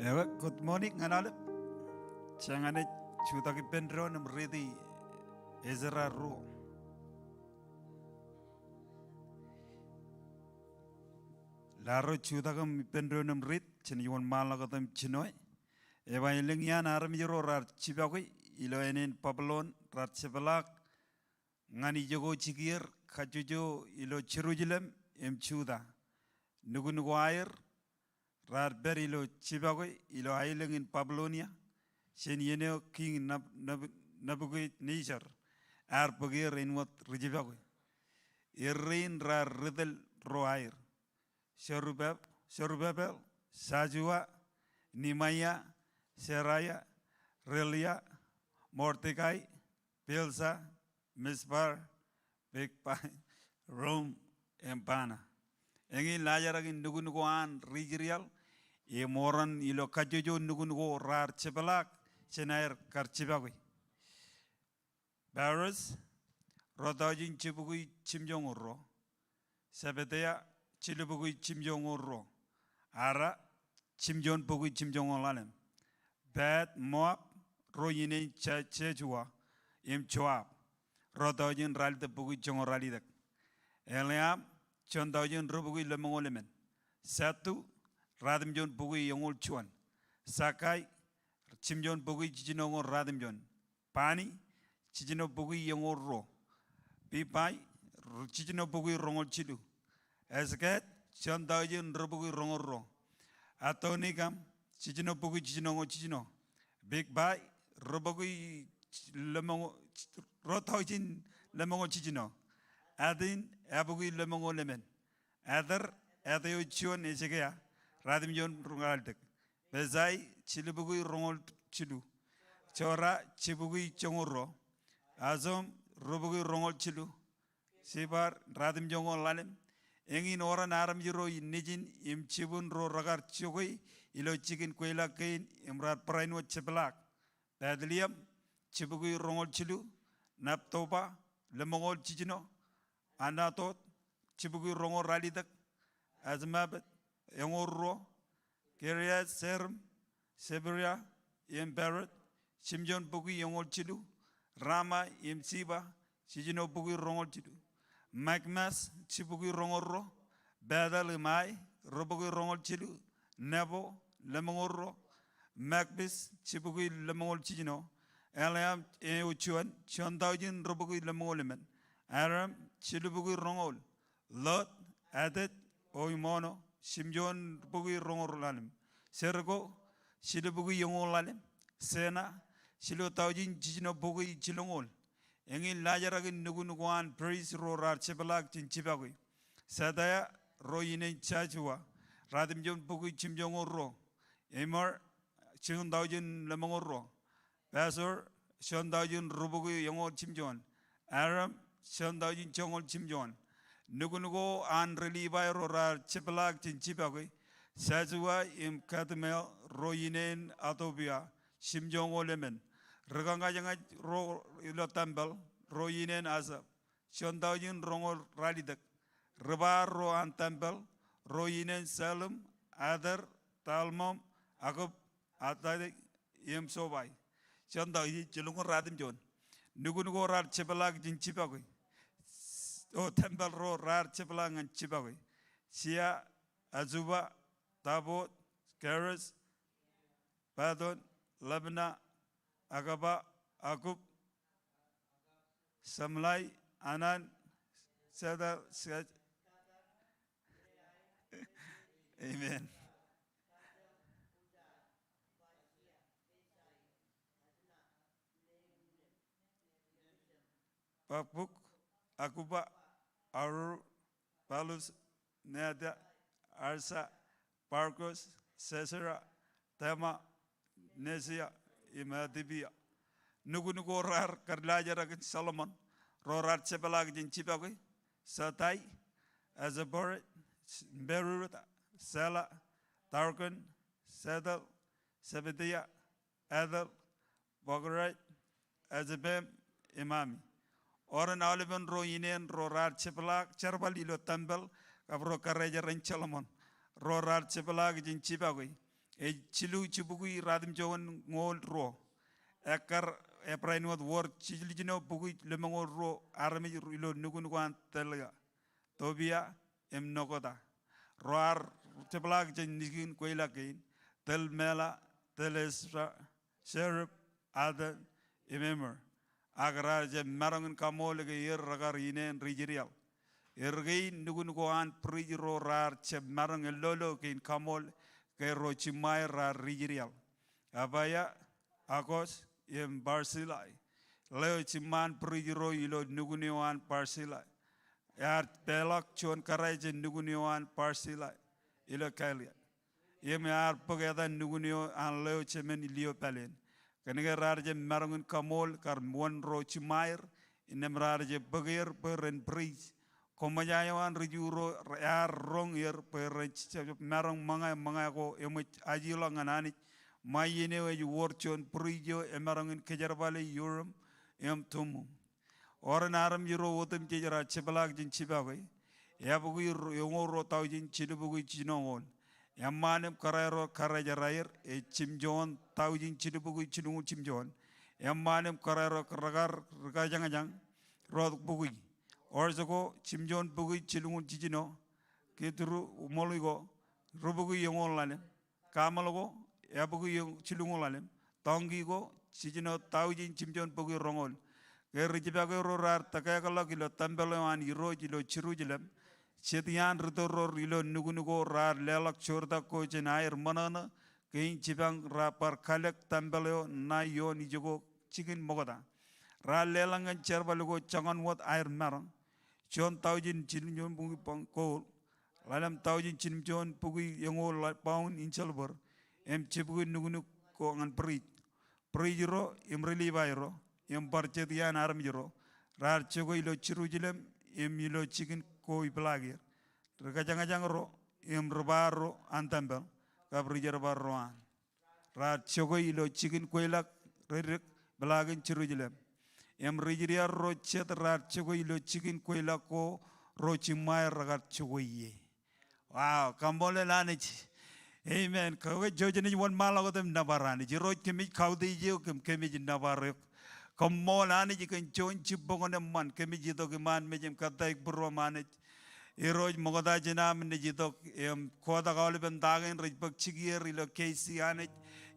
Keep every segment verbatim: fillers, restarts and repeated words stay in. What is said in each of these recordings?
Ekwe, good morning ñan aolep. Jenaaj jutak ippān doon im riiti Ezra ruo. Ḷaaro jutak im ippān doon im riit, jenaaj wōnṃaanḷọk wōt im jinoe. Ej ba, elōñ iaan armej ro raar jipakwe ilo ānen Babylon, raar jepḷaak ñan ijoko jikier kajjojo ilo Jerusalem im Juda. Nukun ko aer raar pād ilo jipakwe ilo aelōñ in Babilonia jān iien eo Kiiñ Neb-, Neb-, Nebukadnezzar ear bōk er āinwōt ri jipakwe. Errein raar ri tōl ro aer: Serubab-, Serubabel, Jasua, Nehemia, Seraia, Reelia, Mordekai, Bilsa, Mispar, Bigvai, Hillel, im Baana. Eñin laajrak in nukun ko an ri Israel im ewōr ilo kajjojo nukun ko raar jepḷaak jān aer kar jipakwe. Peres, ruo taujin jibukwi jimjuonñoul ruo. Sebadia, jilubukwi jimjuonñoul ruo. Ara, jimjuon bukwi jimjuonñoul ḷalem. Pahat-Moab, ro ineen Ja-, Jasua im Joab, ruo taujin ralitōk bukwi joñoul ralitōk. Eliab, juon taujin rubukwi lemñoul emān. Jattu, ratimjuon bukwi eñoul juon. Sakai, jimjuon bukwi jiljinoñoul ratimjuon. Bani, jiljino bukwi eñoul ruo. Bebai, r-, jiljino bukwi roñoul jilu. Azgad, juon taujin rubukwi roñoul ruo. Adonikam, jiljino bukwi jiljinoñoul jiljino. Bigvai, rubukwi lemño-, ruo taujin lemñoul jiljino. Adin, ebukwi lemñoul emān. Eter, āt eo juon Hezekia, ratimjuon roñoul ralitōk. Besai, jilubukwi roñoul jilu. Jora, jibukwi joñoul ruo. Azum, rubukwi roñoul jilu. Sibar, ratimjuonñoul ḷalem. Eñin ewōr armej ro nejin im jibwin ro rekar jokwe ilo jikin kweilọk kein im raar barāinwōt jepḷaak. Betlehem, jibukwi roñoul jilu. Neptoba, lemñoul jiljino. Anatot, jibukwi roñoul ralitōk. Azmabet, eñoul ruo. Kiriat-Jearim, Sebera, im Beerot, jimjuon bukwi eñoul jilu. Rama im Jeba, jiljino bukwi roñoul jilu. Mikmas, jibukwi roñoul ruo. Betel im Ai, rubukwi roñoul jilu. Nebo, lemñoul ruo. Makpis, jibukwi lemñoul jiljino. Elim eo juon, juon taujin rubukwi lemñoul emān. Aram, jilubukwi roñoul. Lod, Hadid, im Ono, jimjuon bukwi roñoul ḷalem. Jeriko, jilubukwi eñoul ḷalem. Sena, jilu taujin jiljino bukwi jilñoul. Eñin laajrak in nukun ko an priest ro raar jepḷaak jān jipakwe. Sadaia, ro ineen Jasua, ratimjuon bukwi jimjuonñoul ruo. Immer, juon taujin lemñoul ruo. Pasur, juon taujin rubukwi eñoul jimjuon. Aram, juon taujin joñoul jimjuon. Nukun ko an ri Livai ro raar jepḷaak jān jipakwe. Jasua im Kadmiel, ro ineen Hotobia, jimjuonñoul emān. Ri kañjakañ ro ilo tempel, ro ineen Asap, juon taujin roñoul ralitōk. Ri bar ro an tempel, ro ineen Salum, Ater, Talmon, Akub, Atatai, im Sobai, juon taujin jilñoul ratimjuon. Nukun ko raar jepḷaak jān jipakwe. O tempel ro raar jepḷaak ñan jipakwe. Sia, Asuba, Tabot, Keres, Padon, Libna, Agaba, Akub, Samlai, Anan, Setar, Sej-, amen. Bakbuk, Akuba, Arur, Palus, Neata, Arsa, Barkos, Sisera, Tema, Nesia, im Adibia. Nukun ko raar kōllaajrak in Solomon ro raar jepḷaak jān jipakwe. Satai, Esebaot, Beerot, Sela, Tarkon, Setar, Sebadia, Eter, Bakrai, Azebam, im Ami. Ewōr aolepen ro ineen ro raar jepḷaak jerbal ilo tempel kab ro kōrā jar in Solomon ro raar jepḷaak jān jipakwe. ej jilu jibukwi ratimjuon ñoul ruo. Ekkar ebrainwōt wōr jiljino bukwi lemñoul ruo armej ilo nukun ko an Telia, Tobia, im Nokota. Ro ar jepḷaak jān jikin kweilọk kein, Tel Mela, Tel Esra, Serep, Adan, im Emer. Ak raar jab maroñ in kaṃool ke er rekar ineen ri-Israel. Er kein nukun ko an bwrij ro raar jab maroñ in lolo kein kaṃool ke ro jiṃṃaer raar ri-Israel. Apaia, Akos, im Barsilai. Leo jiṃṃaan bwrij ro ilo nukun eo an Barsilai. Ear peḷọk juon kōrā jān nukun eo an Barsilai ilo Giliad. Im ear bōk etan nukun eo an leo jemān lio pāleen. Kōnke raar jab maroñ in kaṃool kar wōn ro jiṃṃaer, innām raar jab bōk er bwe ren bwrij. Koṃṃoja eo an ri-Ju ro ear roñ er bwe ren jab maroñ ṃōñā ṃōñā ko eṃōj ajilọk ñan Anij. Ṃae iien eo ej wōr juon bwrij eo emaroñ in kōjerbale Urim im Tumim. Oren armej ro otemjej raar jepḷaak jān jibake. Eabukwi ro, eñoul ruo taujin jilubukwi jinoñoul. Eṃṃaan im kōrā ro kōrā jerā er, ej jimjuon taujin jilubukwi jilñuul jimjuon. Eṃṃaan im kōrā ro rekar rikajañjañ ro bukwi. Ores ko jimjuon bukwi jilñuul jiljino. Ketru ṃōḷi ko rubukwi eñoul ḷalem. Kameḷ ko eabukwi jilñuul ḷalem. Doñki ko jiljino taujin jimjuon bukwi roñoul. Ke ri-jibake ro raar tōkeḷọk ilo tempel eo an Irooj ilo Jerusalem, jet iaan ri-tōl ro ilo nukun ko raar leḷọk joortak ko jān aer ṃōṇōṇō kein jipañ raar bar kalōk tempel eo ṇae ioon ijoko jikin ṃokta. Raar leḷọk ñan jerbal ko joñan wōt aer maroñ. Juon taujin jilñuul bukwi pound gold, ḷalem taujin jilñuul bukwi eñoul ḷa-, pound in silver, im jibukwi nuknuk ko ñan bwrij. Bwrij ro, im ri-Livai ro, im bar jet iaan armej ro, raar jokwe ilo Jerusalem, im ilo jikin ko ipḷaak er. Rikajañjañ ro, im ri-bar ro an tempel, kab ri-jerbal ro an. Raar jokwe ilo jikin kweilọk reddik ipḷaakin Jerusalem. Im ri-Israel ro jet raar jokwe ilo jikin kweilọk ko ro jiṃṃaer rekar jokwe ie. Wow, kaṃṃoolol Anij. Amen. Kake jouj jen wōnṃaanḷọk wōt im nōbar Anij. Irooj kōmij kautiej eok im kōmij nōbar eok. Kaṃṃoolol Anij kōn juon jibboñōn eṃṃan kōmij itok iṃaan mej im kōttāik būruōm Anij. Irooj ṃokta jān am naaj itok im kotak aolepen ta kein rej bōk jikier ilo K C Anij.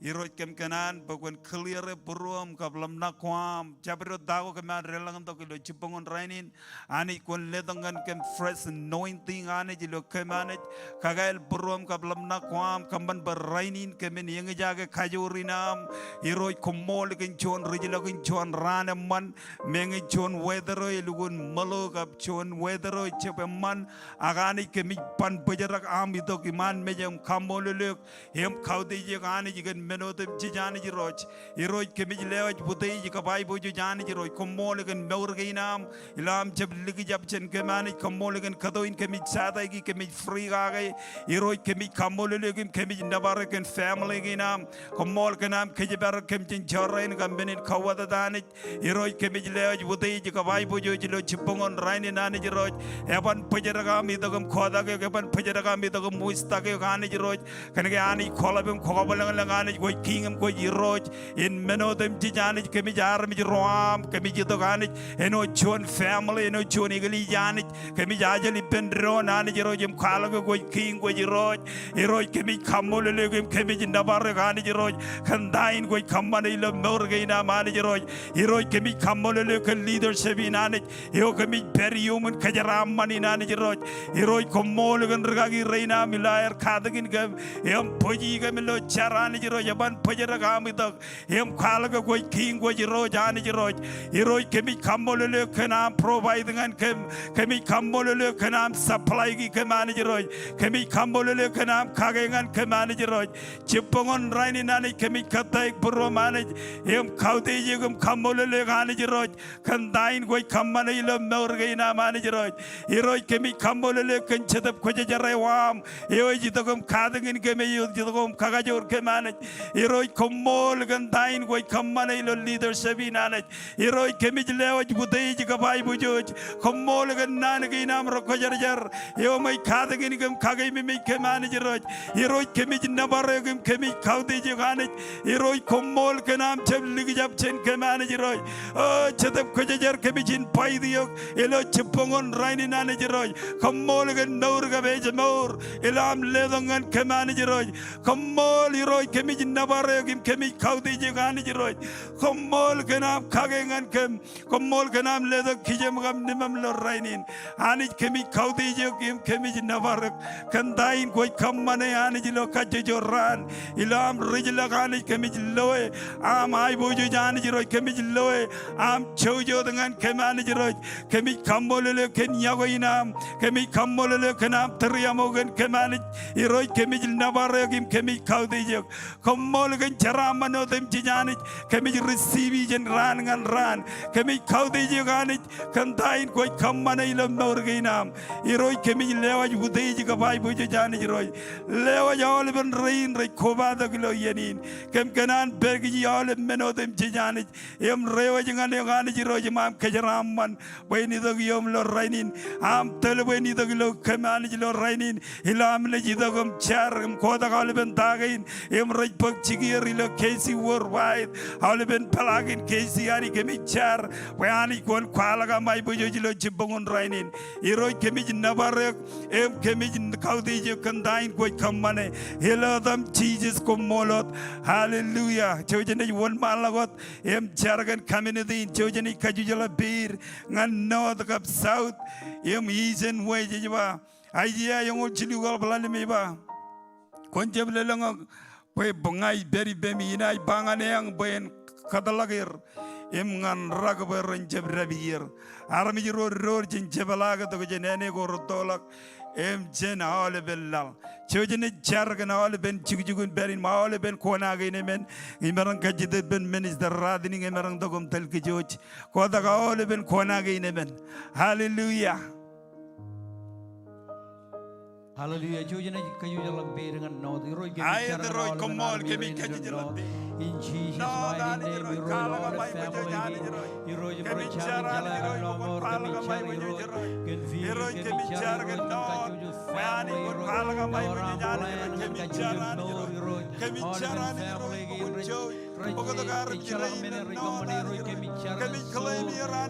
Irooj kōm kōṇaan bwe kwōn clear e būruōm kab ḷōmṇak ko aṃ. Jabdewōt ta ko kōm ar deḷọñtok ilo jibboñōn rainin. Anij kwōn letok ñan kōm fresh anointing Anij ilo kōm Anij. Kakāāl būruōm kab ḷōmṇak ko aṃ kōṃṃan bwe rainin kōmin eñjake kajoor in aṃ. Irooj koṃṃool kōn juon rijḷọk in juon raan eṃṃan. Meñe juon weather eo elukkuun ṃōḷo kab juon weather eo ejjab eṃṃan, ak Anij kōmij ban bōjrak am itok iṃaan mej im kaṃṃoolol eok im kautiej eok Anij kōn men otemjej Anij Irooj. Irooj kōmij lewōj utiej kab aiboojoj Anij Irooj. Koṃṃool kōn mour kein am ilo am jab likjab jān kōm Anij. Koṃṃool kōn kōto in kōmij sataiki kōmij free kake. Irooj kōmij kaṃṃoolol eok im kōmij nōbar eok kōn family kein am. Koṃṃool kōn am kōjparok kōm jān jorrāān kab men in kauwōtata Anij. Irooj kōmij lewōj utiej kab aiboojoj ilo jibboñōn rainin Anij Irooj. Eban bōjrak am itok im kotak eok, eban bōjrak am itok im wistak eok Anij Irooj. Kōnke Anij kwōḷap im kwōkabwilōñlōñ Anij kwōj kiiñ im kwōj Irooj. In men otemjej Anij kōmij armej ro aṃ, kōmij itok Anij āinwōt juon family, āinwōt juon eklejia Anij. Kōmij ajeḷ ippān doon Anij Irooj im kwaḷọk eok kwōj kiiñ kwōj Irooj. Irooj kōmij kaṃṃoolol eok im kōmij nōbar eok Anij Irooj. Kōn ta in kwōj kōṃṃane ilo mour kein am Anij Irooj. Irooj kōmij kaṃṃoolol eok kōn leadership in Anij. Eo kōmij pād iuṃwin kōjeraaṃṃan in Anij Irooj. Irooj koṃṃool kōn rikaki rein am ilo aer katakin kōm. Im bōji kōm ilo jar Anij Irooj. Eban bōjrak am itok. Im kwaḷọk eok kwōj kiiñ kwōj Irooj Anij Irooj. Irooj kōmij kaṃṃoolol eok kōn am provide ñan kōm. Kōmij kaṃṃoolol eok kōn am supply-ki kōm Anij Irooj. Kōmij kaṃṃoolol eok kōn am kake ñan kōm Anij Irooj. Jibboñōn rainin Anij kōmij kōttāik būruōm Anij. Im kautiej eok im kaṃṃoolol eok Anij Irooj. Kōn ta in kwōj kōṃṃane ilo mour kein am Anij Irooj. Irooj kōmij kaṃṃoolol eok kōn Jetōb Kwōjarjar eo aṃ. Eo ej itok im katakin kōm, eo ej itok im kakajoor kōm Anij. Irooj, koṃṃool kōn ta in kwōj kōṃṃane ilo leadership in Anij. Irooj, kōmij lewōj utiej kab aiboojoj. Koṃṃool kōn naan kein aṃ rekwōjarjar. Eo ṃōj katakin kōm, kakeememej kōm Anij Irooj. Irooj, kōmij nōbar eok im kōmij kautiej eok Anij. Irooj, koṃṃool kōn aṃ jab likjab jān kōm Anij Irooj. O Jetōb Kwōjarjar, kōmij invite eok ilo jibboñōn rainin Anij Irooj. Koṃṃool kōn mour kab ejmour ilo aṃ letok ñan kōm Anij Irooj. Koṃṃool Irooj, kōmij nōbar eok im kōmij kautiej eok Anij Irooj. Koṃṃool kōn aṃ kake ñan kōm. Koṃṃool kōn aṃ letok kijem kab nejiṃ ilo rainin. Anij, kōmij kautiej eok im kōmij nōbar eok kōn ta in kwōj kōṃṃane Anij ilo kajjojo raan. Ilo aṃ rijḷọk Anij, kōmij loe aṃ aiboojoj Anij Irooj, kōmij loe aṃ jouj wōt ñan kōm Anij Irooj. Kōmij kaṃṃoolol eok kōn yokwe in aṃ. Kōmij kaṃṃoolol eok kōn aṃ tūriaṃo kōn kōm Anij Irooj. Kōmij nōbar eok im kōmij kautiej eok. Koṃṃool kōn jeraaṃṃan otemjej Anij. Kōmij receive jān raan ñan raan. Kōmij kautiej eok Anij kōn ta in kwōj kōṃṃane ilo mour kein aṃ. Irooj, kōmij lewōj utiej kab aiboojoj Anij Irooj. Lewōj aolepen rein rej kobatok ilo iien in. Kōm kōṇaan pād kōj aolep men otemjej Anij. Im reiwōj ñan eok Anij Irooj im aṃ kōjeraaṃṃan bwe en itok iōm ilo rainin. Aṃ tōl bwe en itok ilo kōm Anij ilo rainin. Ilo aṃ naaj itok im jar im kotak aolepen ta kein im rej bōk jikier ilo K C Worldwide. Aolepen peḷaakin K C Anij, kōmij jar bwe Anij kwōn kwaḷọk aṃ aiboojoj ilo jibboñōn rainin. Irooj, kōmij nōbar eok im kōmij kautiej eok kōn ta in kwōj kōṃṃane. Ilo etaṃ Jisōs, koṃṃool wōt. Hallelujah. Jouj im naaj wōnṃaanḷọk wōt im jar kōn community in. Jouj im naaj kajujaḷ peid ñan north kab south im east and west. Ej ba Aiseia eñoul jilu kwaḷọk ḷalem ej ba, kwōn jab lōḷñọñ bwe ña ij pād ippemi, inaaj ba ñan eañ bwe en kōtḷọk er im ñan rak bwe ren jab dāpij er. Armej ro door jān jepḷaak tok jān āne ko rettoḷọk im jān aolepen laḷ. Jouj im naaj jar kōn aolepen jukjuk in pād in, aolepen kona kein emān. Imaroñ kajjitōk ippān minister Rathney, imaroñ tok im tōl kōj. Kotak aolepen kona kein emān. Hallelujah. Hallelujah. Jouj im naaj kajujaḷ peid ñan north. Irooj, kōmij jar ñan aolepen armej ro ilo north. In Jesus' mighty name, Irooj, aolep family kein. Irooj, im rej jar ñan jeḷā lọmọọr, kōmij jar Irooj kōn Phoenix, kōmij jar Irooj kōn kajjojo family Irooj. Ewōr aṃ plan ñan kajjojo mour Irooj. Aolepen family kein rej ejjeḷọk men rej kōṃṃane Irooj, kōmij jar ñan Seoul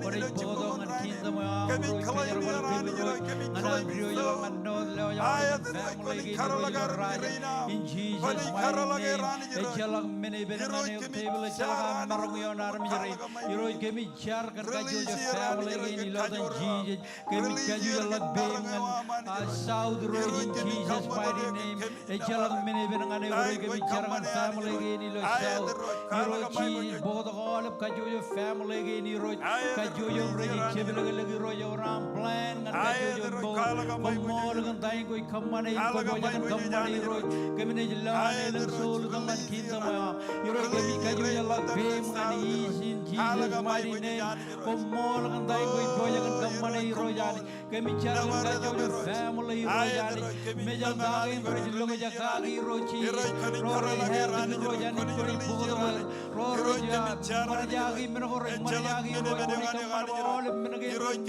bwe rej bōktok ñan kingdom eo aṃ Irooj. Kōjerbal kōm Irooj ñan aō diwōjḷọk ñan north, lewōj aolepen family kein Irooj ilo raan in. In Jesus' mighty name, ejjeḷọk men epen ñan eok tepil, ejjeḷọk aṃ maroñ ioon armej rein. Irooj, kōmij jar kōn kajjojo family kein ilo etan Jesus. Kōmij kajujaḷ ḷọk peiṃ ñan, ah, south Irooj, in Jesus' mighty name. Ejjeḷọk men epen ñan eok Irooj, kōmij jar ñan family kein ilo south. Irooj Jesus, bōktok aolep kajjojo family kein Irooj. Kajjojo rej jepḷōklōk Irooj, ewōr aṃ plan ñan kajjojo mour. Koṃṃool kōn ta in kwōj kōṃṃane im kwōj kōṃṃane Irooj. Kōm naaj lọmọọr elōñ soul tok ñan kingdom eo aṃ. Irooj kōmij kajujaḷ ḷọk peiṃ ñan east in Jesus' mighty name. Koṃṃool kōn ta in kwōj pojak in kōṃṃane Irooj Anij. Kōmij jar kōn kajjojo family Irooj Anij. Mejaḷ ta kein rej lokjak kaki Irooj Jisōs. Ro rej hāpij Irooj Anij bwe rej bōktok wōt. Ro rej, ah, ṃōṇōṇō kaki men ko rej ṃōṇōṇō kaki Irooj. Kwōnaaj kōṃṃan aolep men kein rej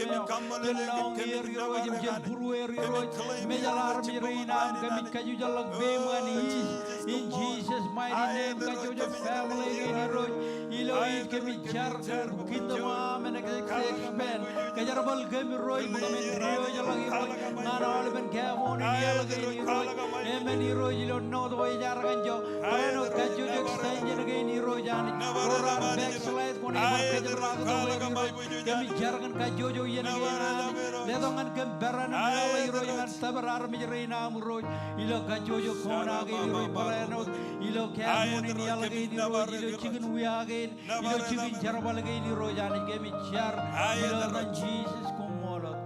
lọñier Irooj im jen būrueir Irooj. Mejaḷ armej rein aṃ, kōmij kajujaḷ ḷọk peiṃ ñan east. In Jesus' mighty name, kajjojo family kein Irooj. Ilo east kōmij jar kōn kingdom eo aṃ en expand. Kōjerbal kōm Irooj, bwe kōmin diwōjḷọk Irooj ñan aolepen kabuñ in iaḷ kein Irooj. Emān Irooj ilo north wōj ear kajjo. Bōlen wōt kajjojo extension kein Irooj Anij. Ro raar backslide kwōnaaj bar kōjeḷāktok Irooj. Kōmij jar kōn kajjojo iien kein Anij. Letok ñan kōm peran im iaḷ Irooj ñan tōpar armej rein aṃ Irooj. Ilo kajjojo kona kein Irooj, bōlen wōt ilo kabuñ in iaḷ kein Irooj, ilo jikin wia kein, ilo jikin jerbal kein Irooj Anij, kōmij jar ilo etan Jesus, koṃṃool wōt.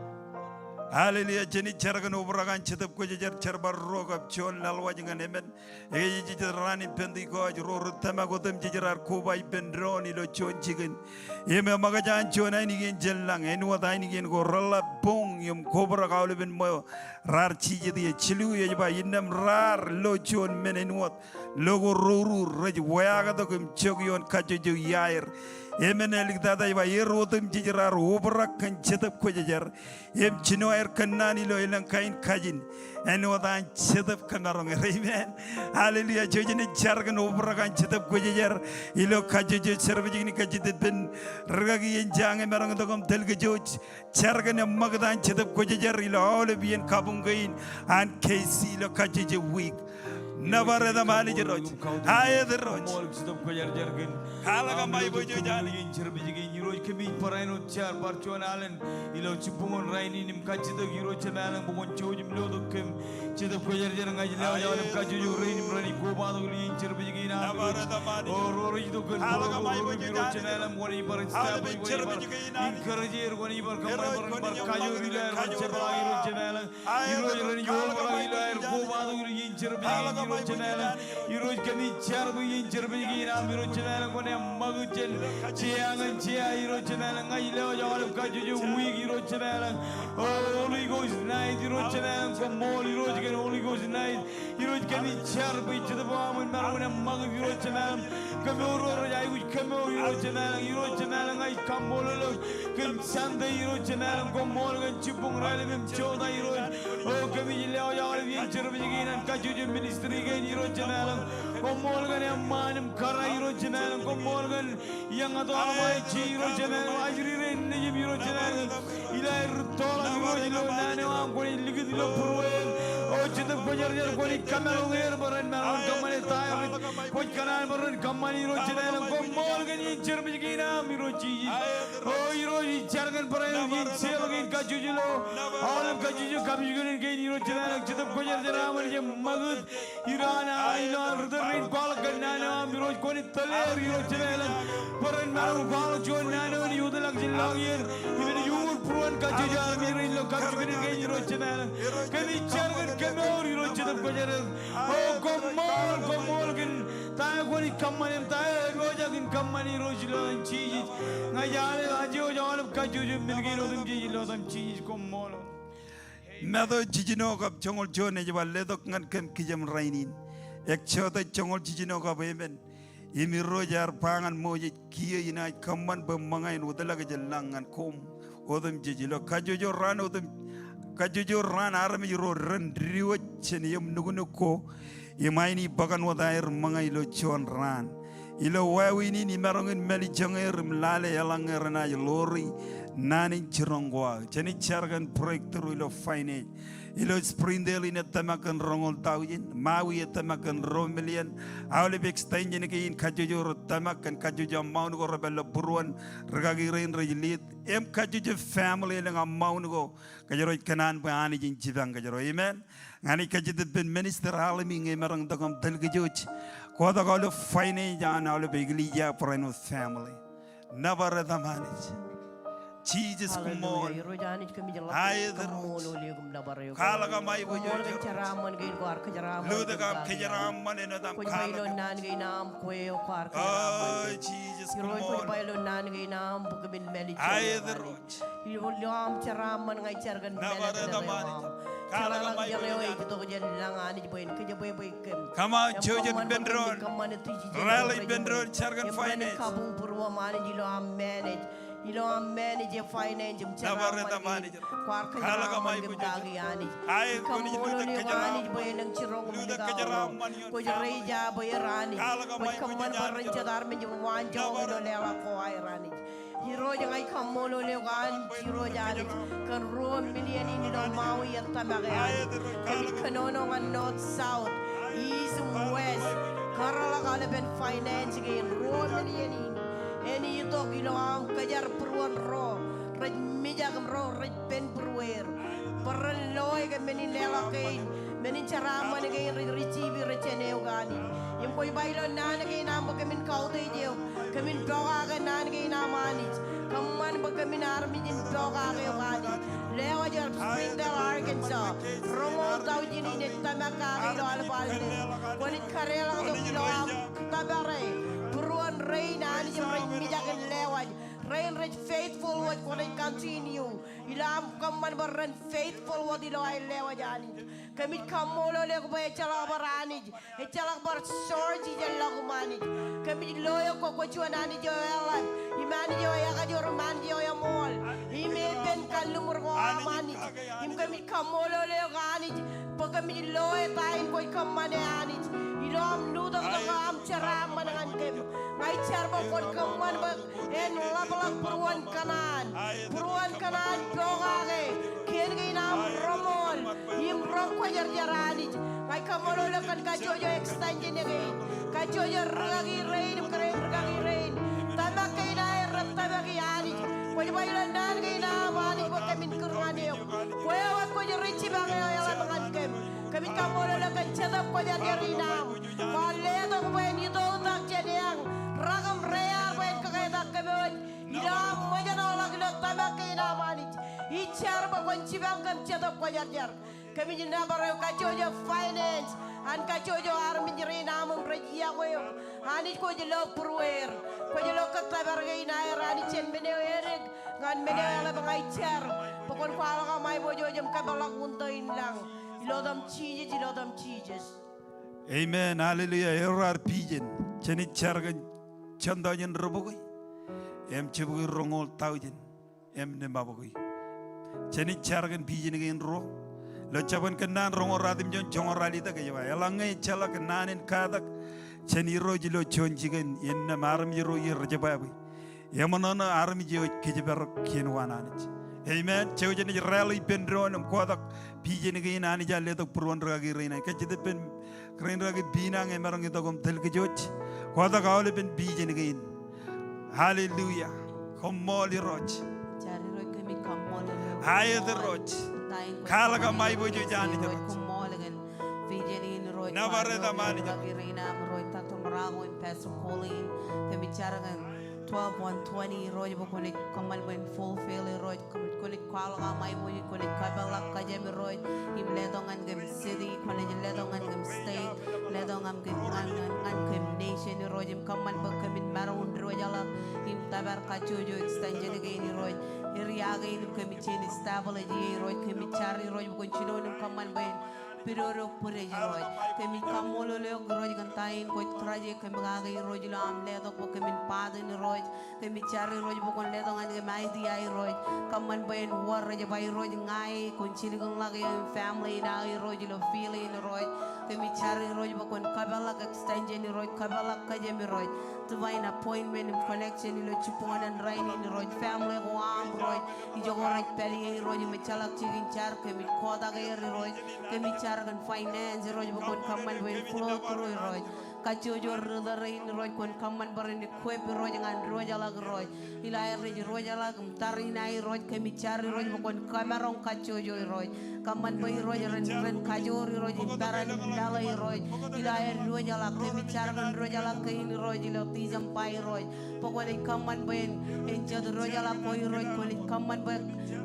Hallelujah. Jen jar kōn obrak an Jetōb Kwōjarjar, jerbal ruo kab juon laḷwaj ñan emān. Ej jet raan in Pentekost, ro ri tōmak otemjej raar koba ippān doon ilo juon jikin. Im eṃōkaj an juon ainikien jān lañ, āinwōt ainikien ko reḷap boñ im kobrak aolepen ṃweo raar jijet ie. Jilu ej ba, innām raar lo juon men āinwōt lo ko rourur rej weaaktok im jok ioon kajjojo iaer. Emān āliktata ej ba, er otemjej raar obrak kōn Jetōb Kwōjarjar im jino aer kōnnaan ilo elōñ kain kajin āinwōt an Jetōb kōmaroñ er. Amen. Hallelujah. Jej jen jar kōn obrak an Jetōb Kwōjarjar ilo kajjojo service in. Kajjitōk ippān rikaki eṇ, jañe maroñ tok im tōl kōj wōj, jar kōn eṃṃakūt an Jetōb Kwōjarjar ilo aolep iien kabuñ kein an K C ilo kajjojo wiik. Nōbar etaṃ Anij Irooj. Aet Irooj. Kwaḷọk aṃ aiboojoj Anij. Irooj, kōmij barāinwōt jar bar juon alen ilo jibboñōn rainin im kajjitōk Irooj Jemem ilañ bwe kwōn jouj im lotok kōm. Jetōb Kwōjarjar, ña ij lewōj aolep kajjojo rein im renaaj kobatok ilo iien service kein aṃ Irooj. O ro rej itok kōn bōro ro ro im Irooj Jemem ilañ, kwōnaaj bar staff er, kwōnaaj bar encourage er, kwōnaaj bar kōṃṃan, bar kajoor ilo aer, bar jepḷaak Irooj Jemem ilañ. Irooj, renaaj obrak ilo aer kobatok ilo iien service kein Irooj Jemem ilañ. Irooj, kōmij jar bwe iien service kein aṃ Irooj Jemem ilañ kwōn eṃṃakūt jān jea ñan jea Irooj Jemem ilañ. Ña ij lewōj aolep kajjojo wiik Irooj Jemem ilañ. O Holy Ghost night Irooj Jemem ilañ, koṃṃool Irooj kōn Holy Ghost night. Irooj, kōmij jar bwe Jetōb eo aṃ en maroñ in eṃṃakūt Irooj Jemem ilañ. Kemour ro rej aikuj kemour Irooj Jemem ilañ. Irooj Jemem ilañ, ña ij kaṃṃoolol eok kōn Sunday Irooj Jemem ilañ, koṃṃool kōn jibboñ raelep im jota Irooj. O kōmij lewōj aolep iien service kein an kajjojo ministry kein Irooj Jemem ilañ. Koṃṃool kōn eṃṃaan im kōrā Irooj Jemem ilañ. Koṃṃool kōn iññā toḷ ṃae ji Irooj Jemem ilañ. Ajri rein nejim Irooj Jemem ilañ. Ilo aer rūttoḷọk Irooj ilo naan eo aṃ, kwōnaaj likūt ilo būrueer. O Jetōb Kwōjarjar, kwōnaaj kōmeḷeḷe er bwe ren maroñ in kōṃṃane ta eo rej kwōj kōṇaan bwe ren kōṃṃane Irooj Jemem ilañ. Koṃṃool kōn iien service kein aṃ Irooj Jisōs. O Irooj, ij jar kōn barāinwōt iien sale kein kajjojo ilo aolep kajjojo kapijuknen kein Irooj Jemem ilañ. Jetōb Kwōjarjar, aṃ Anij eṃṃakūt Irooj, ilo an ri tōl rein kwaḷọk kōn naan eo aṃ Irooj, kwōnaaj tōl er Irooj Jemem ilañ. Bwe ren maroñ kwaḷọk juon naan eo enaaj wōtlọk jān lọñier im enaaj uñūr būruon kajjojo armej rein ilo kapijuknen kein Irooj Jemem ilañ. Kōmij jar kōn kemour Irooj Jetōb Kwōjarjar. O koṃṃool, koṃṃool kōn ta eo kwōnaaj kōṃṃane im ta eo epojak in kōṃṃane Irooj ilo etan Jisōs. Ña ij lewōj aolep kajjojo men kein otemjej ilo etan Jisōs, koṃṃool. Matu jiljino kab joñoul juon ej ba, letok ñan kōm kijem rainin. Exodus joñoul jiljino kab emān. Im Irooj ear ba ñan Moses, kiiō inaaj kōṃṃan bwe ṃōñā in wōtlọk jān lañ ñan koṃ otemjej ilo kajjojo raan otem, kajjojo raan armej ro ren diwōj jān eṃ nuknuk ko im aini bōkan wōt aer ṃōñā ilo juon raan. Ilo wāween in imaroñ in mālejjoñ er im lale eḷaññe renaaj ḷoori naan in jiroñ ko aō. Jen jar kōn breakthrough ilo finance. Ilo Springdale in ej tōmak kōn roñoul taujin, Maui ej tōmak kōn ruo million, aolep extension kein kajjojo rej tōmak kōn kajjojo amount ko rej pād ilo būruon rikaki rein rej lead, im kajjojo family elōñ amount ko kōjro ej kōṇaan bwe Anij en jipañ kōjro. Amen. Ña ij kajjitōk ippān minister Alimi ñe emaroñ tok im tōl kōj wōj. Kotak aolep finance an aolep eklejia barāinwōt family. Nōbar etaṃ Anij. Jisōs, koṃṃool. Hallelujah. Irooj Anij, kōmij ḷap, aet Irooj, koṃṃool ilo eok im nōbar eok. Kwaḷọk aṃ aiboojoj Irooj. Koṃṃool kōn jeraaṃṃan kein kwaar kōjeraaṃṃan. Lutōk aṃ kōjeraaṃṃan āinwōt aṃ. Kwōj ba ilo naan kein aṃ kwe eo kwaar kōjeraaṃṃan. O Jisōs, koṃṃool. Irooj, kwōj ba ilo naan kein aṃ bwe kōmin mālejjoñ eok Anij. Aet Irooj. Ilo aṃ jeraaṃṃan ña ij jar kōn mālōtlōt eo aṃ. Jeḷāḷọkjeṇ eo ej itok jān lañ Anij bwe en kōjepwepwe kōm. Come on, jouj im ippān doon. Rally ippān doon, jar kōn finance. Im kabuñ būruōṃ Anij ilo aṃ manage. Ilo aṃ manage e finance im jeraaṃṃan kein. Kwaar kōjeraaṃṃan kōm kaki Anij. Aet, koṃṃool eok Anij bwe elōñ jiroñ im likao. Kwōj reach out bwe er Anij. Kwōj kōṃṃan bwe ren jet armej im waanjoñak ilo leḷọk ko aer Anij. Irooj, ña ij kaṃṃoolol eok Anij, Irooj Anij, kōn ruo million in ilo Maui ej tōmak e Anij. Kōmij kōnono ñan north, south, east, west, kōrḷọk aolepen finance kein ruo million in. En itok ilo aṃ kōjerbūruon ro rej mijak im ro rej pen būrueer. Bwe ren loe kōn men in leḷọk kein, men in jeraaṃṃan kein rej receive rej jān eok Anij. Im kwōj ba ilo naan kein aṃ bwe kōmin kautiej eok. Kōmin pokake naan kein aṃ Anij. Kōṃṃan bwe kōmin armej in pokake eok Anij. Lewōj er Springdale, Arkansas. Roñoul taujin in ej tōmak kake ilo aolep aolep. Kwōnaaj kadeḷọñ tok ilo aṃ tōpare būruon rein Anij im rej mijak in lewōj. Rein rej faithful wōt kwōnaaj continue. Ilo aṃ kōṃṃan bwe ren faithful wōt ilo aer lewōj Anij. Kōmij kaṃṃoolol eok bwe ejjeḷọk bar Anij. Ejjeḷọk bar source ijellọkūṃ Anij. Kōmij lo eok bwe kwōj juon Anij eo eḷap, im Anij eo ekajoor, im Anij eo eṃool, im epen kalliṃur ko aṃ Anij. Im kōmij kaṃṃoolol eok Anij, bwe kōmij lo eta in kwōj kōṃṃane Anij. Ilo aṃ nutōk tok eo aṃ jeraaṃṃan ñan kōm. Ña ij jar bwe kwōn kōṃṃan bwe en ḷapḷọk būruon kōṇaan. Būruon kōṇaan pokake. Kien kein aṃ reṃool im rekwōjarjar Anij. Ña ij kaṃṃoolol eok kōn kajjojo extension kein. Kajjojo rūkaki rein im kōrā in rūkaki rein. Tōmak kein aer rej tōmaki Anij. Kwōj ba ilo naan kein aṃ Anij bwe kōmin kūr ñan eok. Bwe wōt kwōj ri jipañ eo eḷap ñan kōm. Kōmij kaṃṃoolol eok kōn Jetōb Kwōjarjar in aṃ. Kwaar letok bwe en itoitak jān eañ, rak im rear bwe en kaketak kōm wōj. Ilo aṃ ṃōjṇọḷọk ilo tōmak kein aṃ Anij. Ij jar bwe kwōn jipañ kōm Jetōb Kwōjarjar. Kōmij nōbar eok kajjojo finance an kajjojo armej rein aṃ im rej iọkwe eok. Anij kwōj lo būrueir. Kwōj lo kōttōpar kein aer Anij jān men eo edik ñan men eo eḷap. Ña ij jar bwe kwōn kwaḷọk aṃ aiboojoj im kōpeḷḷọk wūntō in lañ. Ilo etaṃ Jisōs, ilo etaṃ Jisōs. Amen. Hallelujah. Eor ad vision. Jen jar kōn juon taujin rubukwi im jibukwi roñoul taujin im limabukwi. Jen jar kōn vision kein ruo. Ilo Jabōn Kōnnaan roñoul ratimjuon joñoul ralitōk ej ba, eḷaññe ejjeḷọk naan in katak jān Irooj ilo juon jikin, innām armej ro ie rej jebwābwe. Eṃōṇōṇō armej eo ej kōjparok kien waan Anij. Amen. Jouj jen ej rally ippān doon im kotak vision kein Anij ear letok būruon rūkaki rein. Kajjitōk ippān kōrā in rūkaki Pina ñe emaroñ itok im tōl kōj wōj. Kotak aolepen vision kein. Hallelujah. Koṃṃool Irooj. Jar Irooj kōmij kaṃṃoolol eok. Aet Irooj. Kwaḷọk aṃ aiboojoj Anij Irooj. Koṃṃool kōn vision in Irooj. Nōbar etaṃ Anij Irooj. Rūkaki rein aṃ Irooj, Doctor Morocco im Pastor Colleen. Kōmij jar kōn twelve one twenty Irooj bwe kwōnaaj kōṃṃan bwe en fulfill Irooj. Kōmij, kwōnaaj kwaḷọk aṃ aiboojoj, kwōnaaj kōpeḷḷọk kōjām Irooj. Im letok ñan kōm city, kwōnaaj letok ñan kōm state, letok ñan kōm, ñan, ñan, ñan kōm nation Irooj. Im kōṃṃan bwe kōmin maroñ in diwōjḷọk im tōpar kajjojo extension kein Irooj. Area kein im kōmij jañin establish ie Irooj. Kōmij jar Irooj bwe kwōn jino im kōṃṃan bwe en pidodo bwidej Irooj. Kōmij kaṃṃoolol eok Irooj kōn ta in kwōj tōre kōm kake Irooj ilo aṃ letok bwe kōmin part in Irooj. Kōmij jar Irooj bwe kwōn letok ñan kōm idea Irooj. Kōṃṃan bwe en wōr rej ba Irooj ña e kwōn jilkinḷọk eō im family in aō Irooj ilo field in Irooj. Kōmij jar Irooj bwe kwōn kōpeḷḷọk extension Irooj, kōpeḷḷọk kōjām Irooj. Divine appointment im connection ilo jibboñōn rainin Irooj. Family ko aṃ Irooj. Ijoko rej pād ie Irooj im ejjeḷọk jikin jar, kōmij kotak er Irooj. Kōmij jar kōn finance Irooj bwe kwōn kōṃṃan bwe en flow through Irooj. Kajjojo ri tōre in Irooj kwōn kōṃṃan bwe ren equip Irooj ñan diwōjḷọk Irooj. Ilo aer rej diwōjḷọk im tariṇae Irooj, kōmij jar Irooj bwe kwōn kōmaroñ kajjojo Irooj. Kōṃṃan bwe Irooj ren, ren kajoor Irooj im peran im meḷe Irooj. Ilo aer diwōjḷọk, kōmij jar kōn diwōjḷọk kein Irooj ilo December Irooj. Bwe kwōnaaj kōṃṃan bwe en, en jet diwōjḷọk ko Irooj, kwōnaaj kōṃṃan bwe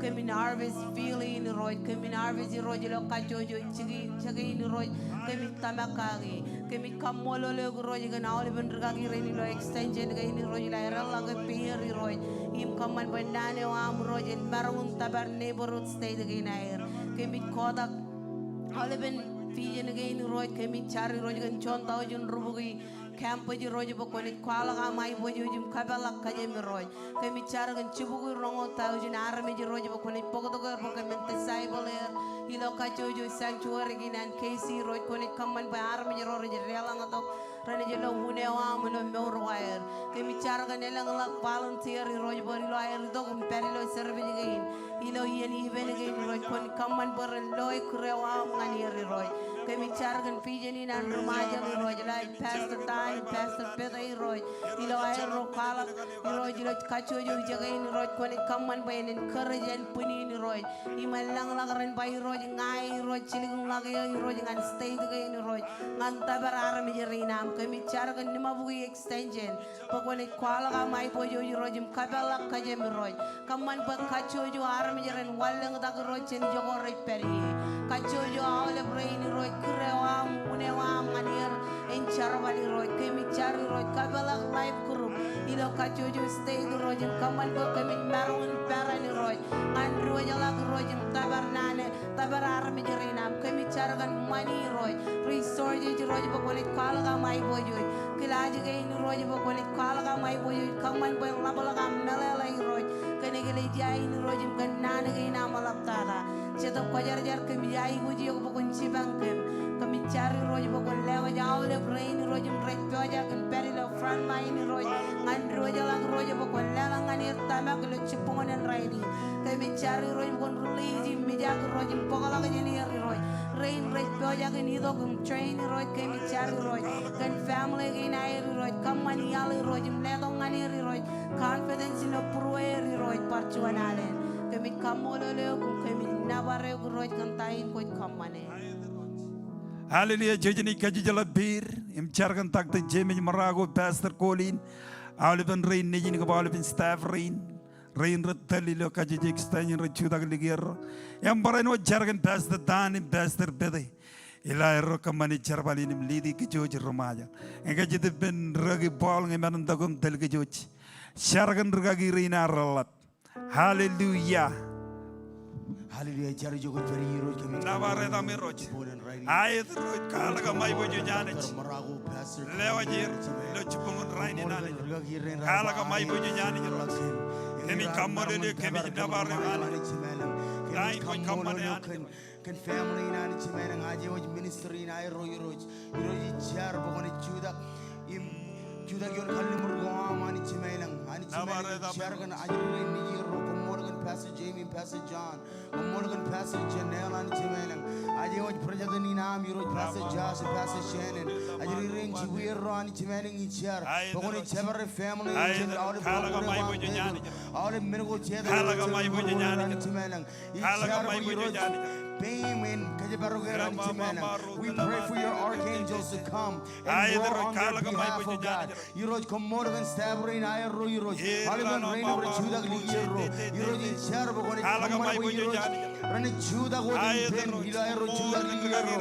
kōmin harvest field in Irooj, kōmin harvest Irooj ilo kajjojo jikin, jikin Irooj, kōmij tōmak kake. Kōmij kaṃṃoolol eok Irooj kōn aolepen rūkaki rein ilo extension kein Irooj ilo aer eḷḷọk ippāer Irooj. Im kōṃṃan bwe naan eo aṃ Irooj en maroñ in tōpar neighborhood state kein aer. Kōmij kotak aolepen vision kein Irooj, kōmij jar Irooj kōn juon taujin rubukwi campus Irooj bwe kwōnaaj kwaḷọk aṃ aiboojoj im kōpeḷḷọk kōjām Irooj. Kōmij jar kōn jibukwi roñoul taujin armej Irooj bwe kwōnaaj bōktok er bwe kōmin disciple er ilo kajjojo sanctuary kein an K C Irooj. Kwōnaaj kōṃṃan bwe armej ro rej deḷọñtok renaaj lo unin eo aṃ ilo mour ko aer. Kōmij jar kōn elōñḷọk volunteer Irooj bwe ilo aer itok im pād ilo service kein ilo iien event kein Irooj, kwōn kōṃṃan bwe ren loe kūr eo aṃ ñan er Irooj. Kōmij jar kōn vision in an ri Ṃajeḷ Irooj, ilo aer Pastor Don, Pastor Peter Irooj, ilo aer ro kwaḷọk Irooj ilo kajjojo ijekein Irooj, kwōnaaj kōṃṃan bwe en encourage ānbwinnin Irooj. Irooj, im elōñḷọk ren ba Irooj, ña Irooj, jilkinḷọk eō Irooj ñan state kein Irooj, ñan tōpar armej rein aṃ. Kōmij jar kōn Nima Bukwi extension bwe kwōnaaj kwaḷọk aṃ aiboojoj Irooj im kōpeḷḷọk kōjām Irooj. Kōṃṃan bwe kajjojo armej ren wanlōñtak Irooj jān ijo ko rej pād ie. Kajjojo aolep rein Irooj, kūr eo aṃ, un eo aṃ ñan er en Jerbal Irooj. Kōmij jar Irooj, kōpeḷḷọk life group ilo kajjojo state Irooj, im kōṃṃan bwe kōmij maroñ in peran Irooj ñan diwōjḷọk Irooj im tōpar naan e, tōpar armej rein aṃ. Kōmij jar kōn ṃani Irooj, resources Irooj bwe kwōnaaj kwaḷọk aṃ aiboojoj. Kilaaj kein Irooj bwe kwōnaaj kwaḷọk aṃ aiboojoj. Kōṃṃan bwe en ḷapḷọk aṃ meḷeḷe Irooj kōn eklejia in Irooj im kōn naan kein aṃ eḷaptata. Jetōb Kwōjarjar, kōmij aikuj eok bwe kwōn jipañ kōm. Kōmij jar Irooj bwe kwōn lewōj aolep rein Irooj im rej pojak in pād ilo front line Irooj ñan diwōjḷọk Irooj bwe kwōn leḷọk ñan er tōmak ilo jibboñōn in rainin. Kōmij jar Irooj bwe kwōn release im mijak Irooj im bōkḷọk jān er Irooj. Rein rej pojak in itok im train Irooj, kōmij jar Irooj kōn family kein aer Irooj, kōṃṃan iaḷ Irooj im letok ñan er Irooj confidence ilo būrueer Irooj bar juon alen. Kōmij kaṃṃoolol eok im kōmij nōbar eok Irooj kōn ta in kwōj kōṃṃane. Hallelujah. Jej naaj kajjeḷā peid im jar kōn Doctor James Marago, Pastor Colin, aolepen rein nejin kab aolepen staff rein, rein rej tōl ilo kajjeje extension rej jutak likier. Im barāinwōt jar kōn Pastor Dan im Pastor Pete ilo aerro kōṃṃane jerbal in im lead e kōj ro Ṃajeḷ. Ñe kajjitōk ippān rūkaki Paul ñe eṃṃan in tok im tōl kōj. Jar kōn rūkaki rein ad reḷap. Hallelujah. Hallelujah. Jar ijo kwōj pād ie Irooj, kōmij nōbar etaṃ Irooj. Aet Irooj, kwaḷọk aṃ aiboojoj Anij. Lewōj er ilo jibboñōn rainin Anij. Kwaḷọk aṃ aiboojoj Anij Irooj. Kōmij kaṃṃoolol eok, kōmij nōbar eok Anij. Ta in kwōj kōṃṃane Anij. Kōn family in Anij Jemām ilañ, aje wōj ministry in aerro Irooj. Irooj ij jar bwe kwōnaaj jutak im jutak ioon kalliṃur ko aṃ Anij Jemām ilañ. Anij Jemām ilañ, ij jar kōn ajri rein nejierro. Koṃṃool kōn Pastor Jamie, Pastor John. Koṃṃool kōn Pastor Janelle Anij Jemām ilañ. Aje wōj president in aṃ Irooj, Pastor Josh, Pastor Shannon. Ajri rein jibwierro Anij Jemām ilañ ij jar bwe kwōnaaj jepare family in aolep kọkkure ko aṃ, aolep men ko jete Anij Jemām ilañ. Ij jar bwe Irooj, peiṃ en kōjparok er Anij Jemām ilañ. We pray for your archangels to come and war on their behalf, oh God. Irooj koṃṃool kōn staff rein aerro Irooj. Aolepen rein rej jutak likierro. Irooj ij jar bwe kwōnaaj kōṃṃan bwe Irooj renaaj jutak wōt ippān ilo aerro jutak likierro.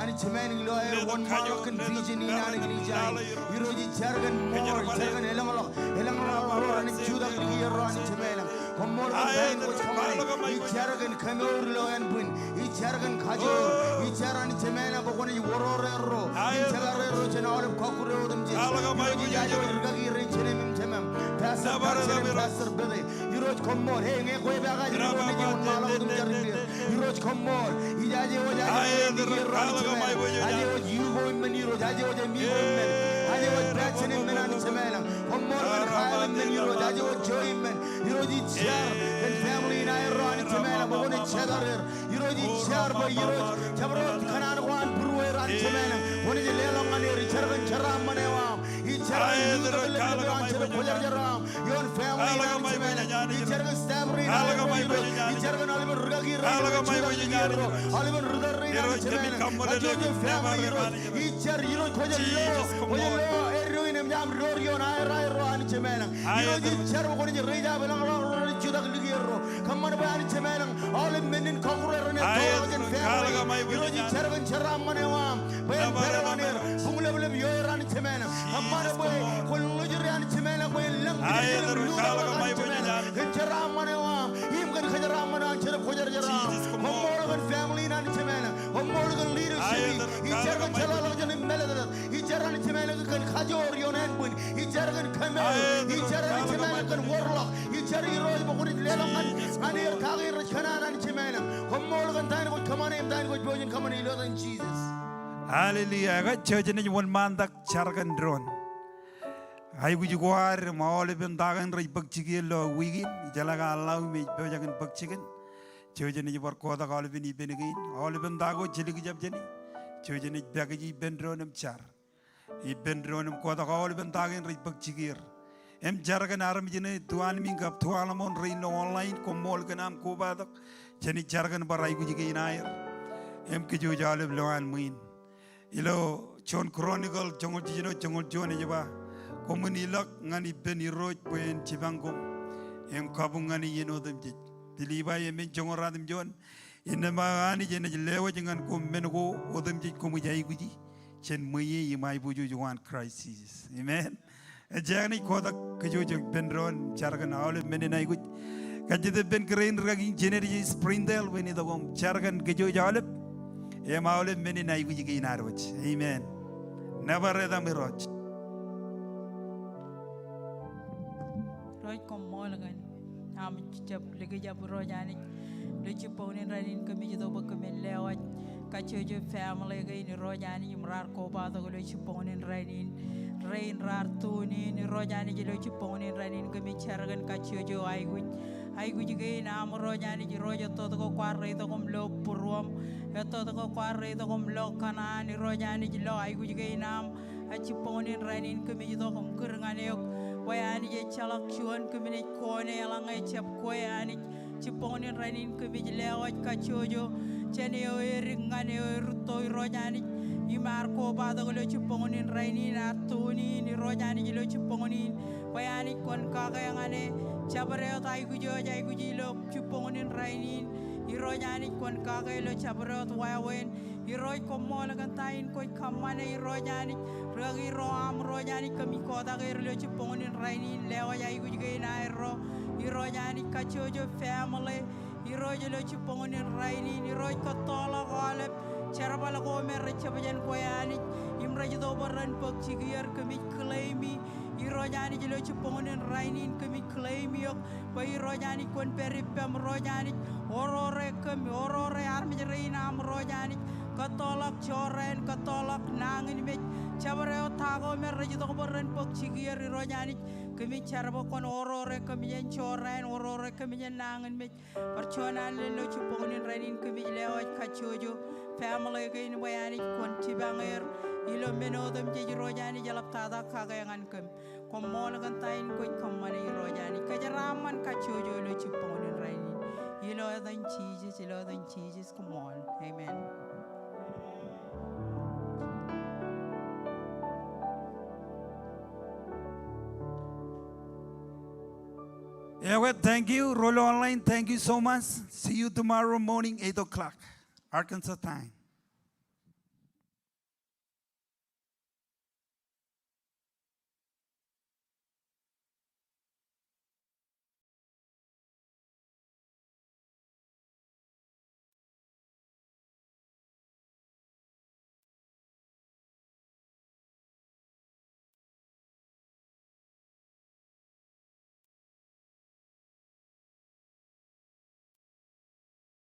Anij Jemām ilañ, ilo aer wōnṃaanḷọk kōn vision in an eklejia in. Irooj ij jar kōn more, ij jar kōn elōñḷọk, elōñḷọk ro renaaj jutak likierro Anij Jemām ilañ. Koṃṃool kōn ta in kwōj kōṃṃane. Ij jar kōn kemour ilo ānbwin. Ij jar kōn kajoor. Ij jar Anij Jemām ilañ bwe kwōnaaj worwor erro im jepar erro jān aolep kọkkure otemjej. Irooj ij aje wōj rūkaki rein Jenem im Jemem, Pastor Doug Jenem, Pastor Pete. Irooj koṃṃool. Hey, ñe kwe pākaj ro nejin wōnṃaanḷọk otemjej ro. Irooj koṃṃool. Ij aje wōj, aje wōj likierro Anij Jemām ilañ. Aje wōj yu ko iṃṃan Irooj. Aje wōj ami ko iṃṃan. Aje wōj pād jān iṃṃan Anij Jemām ilañ. Koṃṃool kōn Kyle iṃṃan Irooj. Aje wōj Joe iṃṃan. Irooj ij jar kōn family in aerro Anij Jemām ilañ bwe kwōnaaj jepar er. Irooj ij jar bwe Irooj jabdewōt kōṇaan ko an būrueer Anij Jemām ilañ kwōnaaj leḷọk ñan er. Ij jar kōn jeraaṃṃan eo aṃ. Ij jar kōn leadership eo an Jetōb Kwōjarjar eo aṃ ioon family in Anij Jemām ilañ. Ij jar kōn staff rein aerro Irooj. Ij jar kōn aolepen rūkaki rein Irooj, jutak likierro, aolepen ritōl rein Anij Jemām ilañ. Kajjojo family Irooj. Ij jar Irooj kwōj lo, kwōj lo eddo in im jaṃ door ioon aer, aerro Anij Jemām ilañ. Irooj ij jar bwe kwōnaaj raise up elōñḷọk ro rej jutak likierro. Kōṃṃan bwe Anij Jemām ilañ aolep men in kọkkure renaaj tōl jān family. Irooj ij jar kōn jeraaṃṃan eo aṃ bwe en pād ñan er, buñleplep ioer Anij Jemām ilañ. Kōṃṃan bwe kwōn ḷujri Anij Jemām ilañ bwe en lōñ kōn jeraaṃṃan eo aṃ im kōn kōjeraaṃṃan eo an Jetōb Kwōjarjar eo aṃ. Koṃṃool kōn family in Anij Jemām ilañ. Koṃṃool kōn leadership in. Ij jar kōn jeḷāḷọkjeṇ im mālōtlōt. Ij jar Anij Jemām ilañ kōn kajoor ioon ānbwin. Ij jar kōn kemour. Ij jar Anij Jemām ilañ kōn worḷọk. Ij jar Irooj bwe kwōnaaj leḷọk ñan er ta ko rej kōṇaan Anij Jemām ilañ. Koṃṃool kōn ta in kwōj kōṃṃane im ta in kwōj pojak in kōṃṃane ilo etan Jisōs. Hallelujah. Ekwe, jej naaj wōnṃaantak jar kōn doon. Aikuj ko ad im aolepen ta ko rej bōk jikier ilo wiik in, ijeḷā ke allow me ej pojak in bōk jikin. Jej naaj bar kotak aolepen ippān kein, aolepen ta ko jej likjab jāne. Jej naaj package ippān doon im jar. Ippān doon im kotak aolepen ta ko rej bōk jikier. Im jar kōn armej ṇe tuanmiiñ kab tuaḷ ṃoṇ rein ilo online, koṃṃool kōn aṃ kobatok. Jen jar kōn bar aikuj kein aer im kōjwōj aolep lowaan ṃwiin. Ilo Juon Chronicle joñoul jiljino joñoul juon ej ba, koṃwin ilọk ñan ippān Irooj bwe en jipañ koṃ im kabuñ ñan e iien otemjej. Pilippai emān joñoul ratimjuon, innām aō Anij enaaj lewōj ñan koṃ men ko otemjej koṃij aikuji jān ṃweiie im aiboojoj ko an Kraist Jisōs. Amen. Ejjeḷọk naaj kotak kōjwōj ippān doon, jar kōn aolep men in aikuj. Kajjitōk ippān kōrā in rūkaki in Jenesis Springdale bwe en itok im jar kōn kōjwōj aolep im aolep men in aikuj kein ad wōj. Amen. Nōbar etaṃ Irooj. Irooj, koṃṃool kōn aṃ jab likjab Irooj Anij. Ilo jibboñin rainin kōmij itok bwe kōmin lewōj kajjojo family kein Irooj Anij im raar kobatok ilo jibboñin rainin. Rein raar tune in Irooj Anij ilo jibboñin rainin kōmij jar kōn kajjojo aikuj. Aikuj kein aṃ Irooj Anij, Irooj ettoto ke kwaar reitok im lo būruōṃ. Ettoto ke kwaar reitok im lo kōṇaan Irooj Anij lo aikuj kein aṃ. A jibboñin rainin kōmij itok im kūr ñan eok bwe Anij ejjeḷọk juon kōmin ej kone eḷaññe ejjab kwe Anij. Jibboñin rainin kōmij lewōj kajjojo jān eo edik ñan eo erūtto Irooj Anij. Im ear kobatok ilo jibboñin rainin ear tune in Irooj Anij ilo jibboñin bwe Anij kwōn kake ñan e jabdewōt aikuj eo ej aikuji ilo jibboñin rainin. Irooj Anij kwōn kake ilo jabdewōt wāween. Irooj koṃṃool kōn ta in kwōj kōṃṃane Irooj Anij. Rūkaki ro aṃ Irooj Anij kōmij kotak er ilo jibboñin rainin lewōj aikuj kein aerro. Irooj Anij kajjojo family. Irooj ilo jibboñin rainin Irooj kōttoḷọk aolep jerbal ko me rej jab jān kwe Anij. Im rej itok bwe ren bōk jikier kōmij claim e. Irooj Anij ilo jibboñin rainin kōmij claim eok. Bwe Irooj Anij kwōn pād ippām Irooj Anij. Orore kōm, orore armej rein aṃ Irooj Anij. Kōttoḷọk jorrāān, kōttoḷọk nañinmej. Jabdewōt ta ko me rej itok bwe ren bōk jikier Irooj Anij. Kōmij jar bwe kwōn orore kōm jān jorrāān, orore kōm jān nañinmej. Bar juon alen ilo jibboñin rainin kōmij lewōj kajjojo family kein bwe Anij kwōn jipañ er ilo men otemjej Irooj Anij eḷaptata kake ñan kōm. Koṃṃool kōn ta in kwōj kōṃṃane Irooj Anij. Kōjeraaṃṃan kajjojo ilo jibboñin rainin. Ilo etan Jisōs, ilo etan Jisōs koṃṃool. Amen. Ewe, thank you. Ro ilo online, thank you so much. See you tomorrow morning, eight o'clock, Arkansas time.